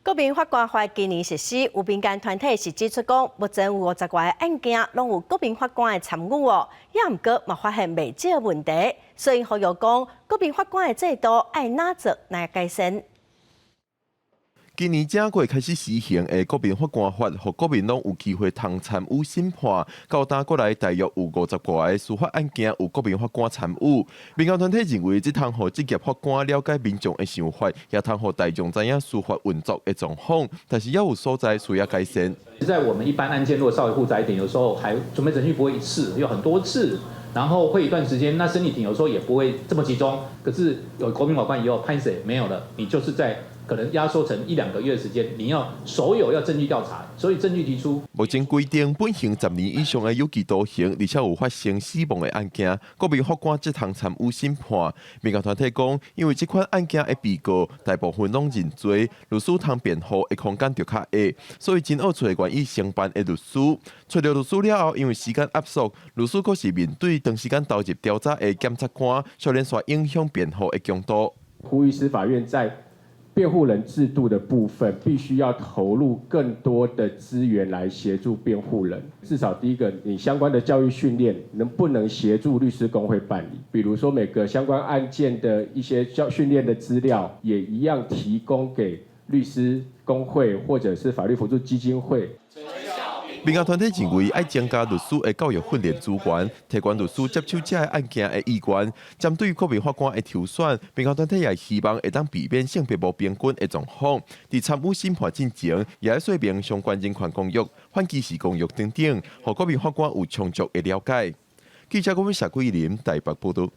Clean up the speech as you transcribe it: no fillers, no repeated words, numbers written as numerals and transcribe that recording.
國民法官法今年實施，有民間團體是指出講，目前有50外個案件攏有國民法官的參與哦，也毋過嘛發現袂少問題，所以呼籲講，國民法官的制度愛哪做來改善。今年正月開始施行的國民法官法，予國民攏有機會通參與審判。到今過來，大約有50外個司法案件有國民法官參與。民間團體認為，這通予職業法官了解民眾的想法，也通予大眾知影司法運作的狀況。但是，也有所在需要改善。在我們一般案件，如果稍微複雜一點，有時候還準備程序不會一次，有很多次，然後會一段時間。那審理庭有時候也不會這麼集中。可是有國民法官以後，歹勢沒有了，你就是在可能壓縮成一兩個月時間，你要所有要證據調查，所以證據提出。目前規定，判刑10年以上的有期徒刑，而且有發生死亡的案件，國民法官才通參與審判。民間團體講，因為這款案件的被告大部分攏認罪，律師通辯護的空間就較狹，所以真愛揣願意承辦的律師。揣著律師了後，因為時間壓縮，律師閣是面對長時間投入調查的檢察官，所以連續影響辯護的強度。呼籲司法院在辯護人制度的部分，必須要投入更多的資源來協助辯護人。至少第一個，你相關的教育訓練能不能協助律師公會辦理？比如說每個相關案件的一些教訓練的資料，也一樣提供給律師公會或者是法律扶助基金會。民間團體認為，愛增加律師的教育訓練資源，提懸律師接手這个案件的意願。針對國民法官的挑選，民間團體也希望會當避免性別無平均的狀況。佇參與審判進前，也愛說明相關人權公約、反歧視公約等等，予國民法官有充足的了解。記者郭文社桂林台北報道。